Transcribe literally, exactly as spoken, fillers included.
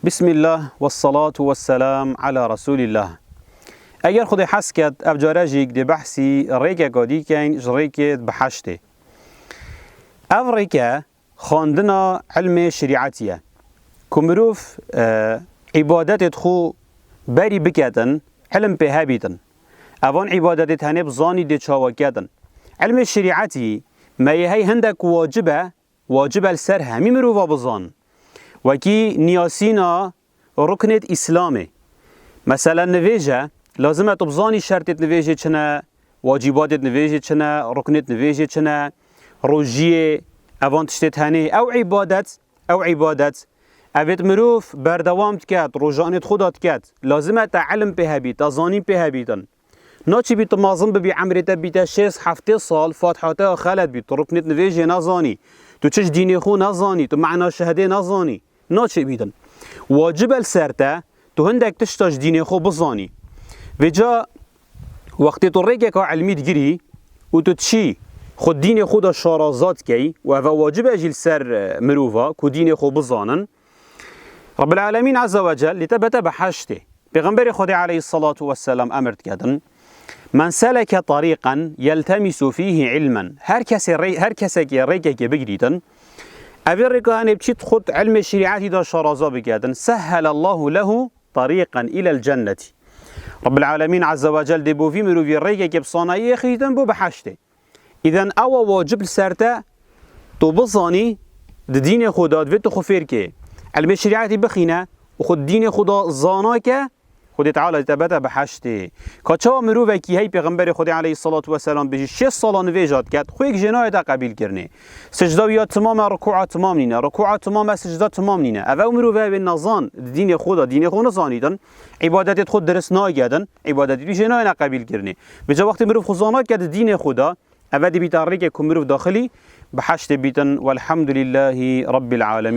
Bismillah, vessalatu vesselam ala Resulillah. Eger Xwedê hez ket, ev care jî dê behsî rêkeka dî keyn ji rêkê biheştê. Ev rêke xwendina ilmê şerîetî ye. Ku mirov, e, îbadetê xwe berî biketin, ilim pê hebîtin. Evan îbadetê tenê bi zanî dê çawa ketin. Ilmê şerîetî me yê hey hindek wacib e, wacib e li ser hemî mirova bizan. Wekî niyasîna ruknêt Îslamê. Mesela nivêj e, lazim e tu bizanî şertêt nivêjê çi ne, wacîbatêt nivêjê çi ne, ruknêt nivêjê çi ne, rojiyê, evan tiştêt henê. Ew îbadet, ew îbadet. Evêt mirov berdewam diket, rojanêt xwe da diket. Lazim e te ilim pê hebît, te zanîn pê hebîtin. Naçîbî tu mezin bibî, emrê te bîte şêst heftê sal, Fatiha te ya xelet bî, tu ruknêt nivêjê nezanî, tu çi ji dînê xwe nezanî, tu mena şehedê nezanî. Naçê bîtin. Wacib e li ser te, tu hindek tişta ji dînê xwe bizanî. Vêca wextê tu rêkeka ilmî digirî û tu diçî xwe dînê xwe de şaraza dikey û eva wacib e jî li ser, e, mirova ku dînê xwe bizanin. Rebbil Alemîn Azze ve Cel lê te bete biheştê. Pêxemberê Xwedê aleyhissalatu vesselam emir diketin, "Men seleke tariqen yeltemisu fihi ilmen." Her kesê rê-, her kesekê rêkekê bigirîtin, evê rêka henê biçît xut ilmê şerîetî de şaraza biketin, "Sehhelallahu lehu tariqen ilel cenneti." Rebbil Alemîn Azze ve Cel dê bo vî mirovî rêkekê bi sanayiyê xîtin bo biheştê. Îden ewa wacib li ser te, tu bizanî di dînê xwe de divê tu xwe fêr kê. Ilmê şerîetî bixîne û xwe di dînê xwe de zana ke, Xwedê Teala te bete biheştê. Ka çawa mirovekî hey Pêxemberê Xwedê aleyhissalatu vesselam bêjî şêst sala nivêja diket, xwêk jê nayê te qebîl kirinê. Sicda wî ya timam e, rukûa timam nîne, rukûa timam e, sicda timam nîne. Ev ew mirov e wê nezan, di dînê xwe de, dînê xwe nizanîtin, îbadetê xwe dirist nagedin, îbadetê wî jê nayêne qebîl kirinê. Vêca wextê mirov xwe zana ke di dînê xwe de, eve dibîta rêkê ku mirov daxilî biheştê bîtin. Welhamdulîllahî Rabbil Alemîn.